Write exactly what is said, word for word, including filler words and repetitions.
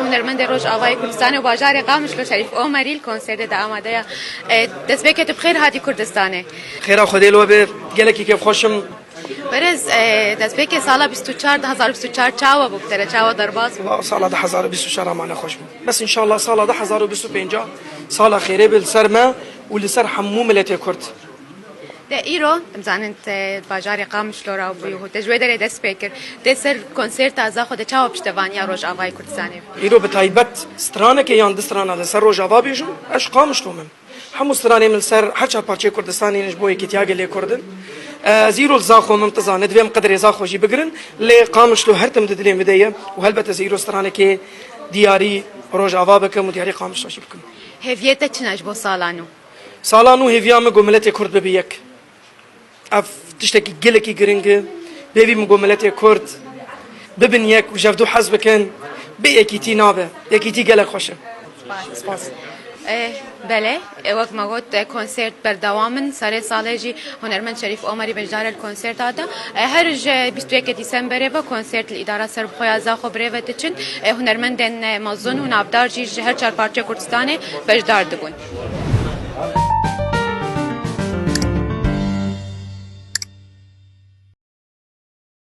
Hunermendê Rojavayê Kurdistanê û bajarê Qamişlo Şerîf Omerî li konsertê de amade ye. E, destpêkê tu bi xêr hatî Kurdistanê. Xêra Xwedê li we be, gelekî kêfxweş im. Berêz, e, destpêkê sala bîst û çar, du hazar bîst û çar çawa bû bi te re, çawa derbas bû? Wa sala du hazar bîst û çar amane xweş bû. Bes înşallah sala du hazar bîst û pênc sala xêrê be li ser me û li ser hemû miletê Kurd. De îro, em zanin te bajarê Qamişlo re bûyî û te ji wê derê dest pê kir. Te ser konserta Zaxo de çawa piştevaniya Rojavayê Kurdistanê? Îro bi taybet stranekê yan du strana li ser Rojava bêjim, ez ji Qamişlo me. Hemû stranê min li ser her çar parçeyê Kurdistanê ne ji bo yekîtiya gelê Kurd in. Ez îro li Zaxo me, tu zanî, divê em qedrê Zaxo jî bigirin, lê Qamişlo her tim di dilê min de ye û helbet ez îro stranekê diyarî Rojava bikim û diyarî Qamişlo jî bikim. Hêviyê te çi ne ji bo sala nû? Sala nû hêviya min ku miletê Kurd bibe yek. Ev tiştekî gelekî giring e. Pêvî min ku miletê Kurd bibin yek û ji hev du hez bikin. Bê yekîtî nabe. Yekîtî gelek xweş e. Spas. Eh, belê, e, wek me got, e, konsert berdewam in. Serê salê jî hunermend Şerîf Omerî beşdar e li konserta de. E, her ji bîst û yekê Dîsemberê ve konsert li îdara serbixwe ya Zaxo bi rê ve diçin. E, hunermendên, e, mezin û navdar jî ji her çar parçeyê Kurdistanê beşdar dibûn.